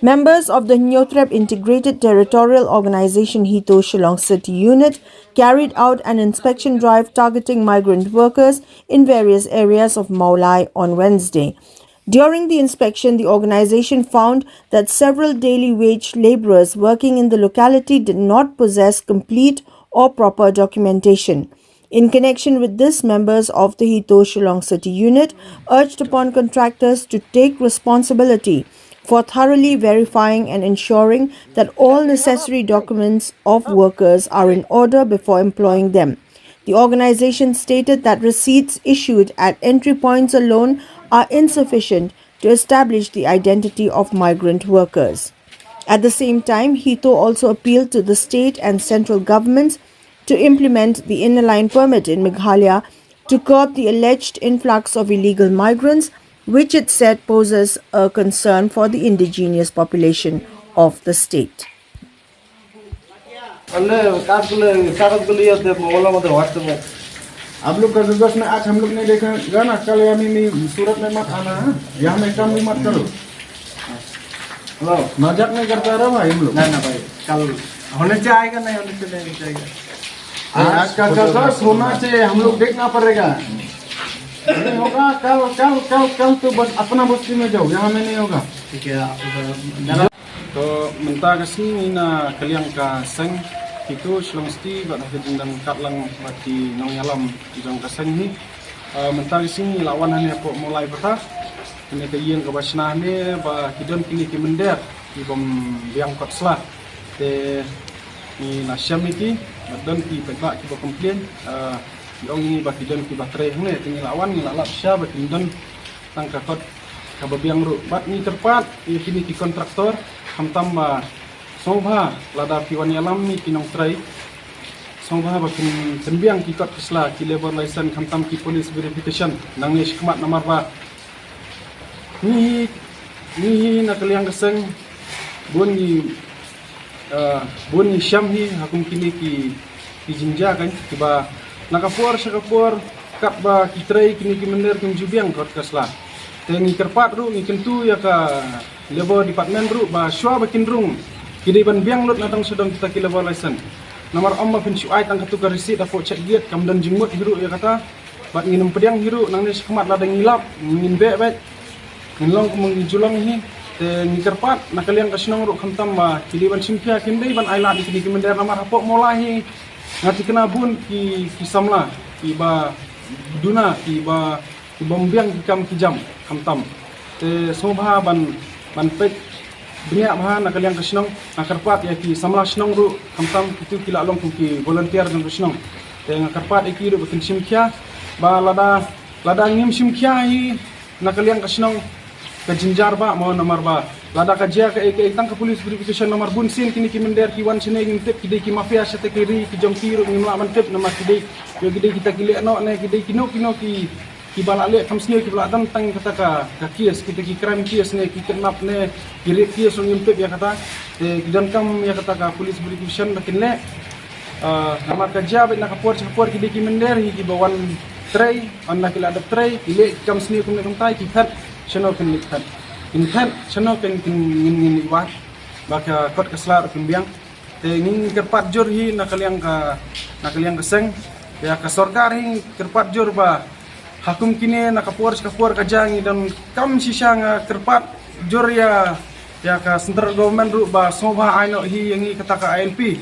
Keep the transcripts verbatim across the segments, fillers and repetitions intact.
Members of the Hynñiewtrep Integrated Territorial Organization HITO Shillong City Unit carried out an inspection drive targeting migrant workers in various areas of Mawlai on Wednesday. During the inspection, the organization found that several daily wage laborers working in the locality did not possess complete or proper documentation. In connection with this, members of the HITO Shillong City Unit urged upon contractors to take responsibility for thoroughly verifying and ensuring that all necessary documents of workers are in order before employing them. The organization stated that receipts issued at entry points alone are insufficient to establish the identity of migrant workers. At the same time, HITO also appealed to the state and central governments to implement the Inner Line Permit in Meghalaya to curb the alleged influx of illegal migrants, which it said poses a concern for the indigenous population of the state. अरे कागज को ले कागज को लिए थे वो वाला मतलब व्हाट्सएप में आप लोग का रिक्वेस्ट में आज हम लोग नहीं देखेगा ना, कल यानी नहीं सूरत में मत आना है, यहाँ में काम भी मत करो। हेलो मजाक नहीं करता रहा भाई हम लोग। ना ना भाई कल होने से आएगा, नहीं होने से नहीं जाएगा। आज का कल होना चाहिए, हम लोग देखना पड़ेगा। नहीं होगा कल, कल कल कल तो बस अपना बस्ती में जाओ, यहाँ में नहीं होगा। ठीक है, आप इधर To mynta ka sngi ngi na ka liang ka seng HITO Shillong City bad ha ka jingdon katlang bad ki nongïalam jong ka seng hi. Mynta ka sngi ngi la wan hangne hapoh Mawlai Pata, kane ka ïing kaba shna hangne ba ki don kine ki mynder ki bym biang kot sla. Te ngi la shem ïa ki bad don ki paidbah kiba complain, ki ong ngi ba ki don kiba trei hangne. Te ngi la wan ngi la lap sha ba kin don tang ka kot kaba biang ruh. Bad ngi kyrpad ïa kine ki kontraktor khamtam ba sngewbha lada phi wan ïalam ïa ki nongtrei, sngewbha ba kin pynbiang ki kot ki sla, ki labour license khamtam ki police verification nangne shakhmat. Namar ba ngi hi, ngi hi na ka liang ka seng bun ngi bun ngi shem hi ha kum kine ki ki jingjia kan kiba na ka por sha ka por katba ki trei kine ki mynder kim ju biang kot ka sla. Te ngi kyrpad ruh, ngi kyntu ïa ka labour department ruh ba shuwa ba kin rung ki dei ban biang lut na dong sha dong kita ki labour license. Namar ym ba phin shu ai tang katu ka receipt hapoh check gate, kam don jingmut hi ruh ïa kata. Bad ngin ym pdiang hi ruh, nangne shakhmat lada ngi lap ngin beh bad ngin long kum ngi ju long hi. Te ngi kyrpad na ka liang ka shnong ruh khamtam ba ki dei ban shim khia, kim dei ban ai lad ïa kine ki mynder. Namar hapoh Mawlai hi nga thikna bun ki ki samla kiba duna kiba ki bym biang ki kam ki jam khamtam. Te sngewbha ban ban peit bniah bha na ka liang ka shnong. Nga kyrpad ïa ki samla shnong ruh khamtam, kitu ki la long kum ki volunteer jong ka shnong. Te nga kyrpad ïa ki ruh ba kin shim khia, ba lada lada ngim shim khia hi na ka liang ka shnong ka jingjia ba mo. Namar ba lada ka jia kaei kaei tang ka police verification. Namar bun sien kine ki mynder ki wan shane ngim tip, ki dei ki mafia shatei ki ri ki jong ki ruh ngim lah ban tip. Namar ki dei ki dei kita ki leh noh ne ki dei kino kino ki kiba la leh kam sniew, kiba la don tang kata ka ka case, kita ki crime case ne ki kidnap ne ki rape case ruh ngim tip ïa kata. Te ki donkam ïa kata ka police verification ba kin leh. Namar ka jia bad na ka por sha ka por ki dei ki mynder hi kiba wan trei, wan la ki la dep trei ki leh ki kam sniew kumne kumtai, ki phet shano kin leh phet, kin phet shano kin kin ngin ngin leh wad ba ka kot ka sla ruh kin biang. Te ngi kyrpad jur hi na ka liang ka na ka liang ka seng ïa ka sorkar hi, ngi kyrpad jur ba ha kum kine na ka por sha ka por ka jia ngi donkam shisha. Nga kyrpad jur ïa ïa ka central government ruh ba sngewbha ai noh hi ïa ngi kata ka I L P.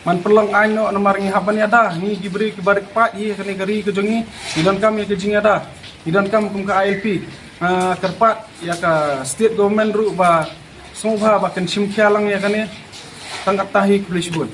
Man pynlong ai noh namar ngi hap ban ïada, ngi ki briew kiba ri kpaid hi ha kane ka ri ka jong ngi, ngi donkam ïa ka jingïada, ngi donkam kum ka I L P. Nga kyrpad ïa ka state government ruh ba sngewbha ba kan shim khia lang ïa kane. Tang katta hi, khublei shibun.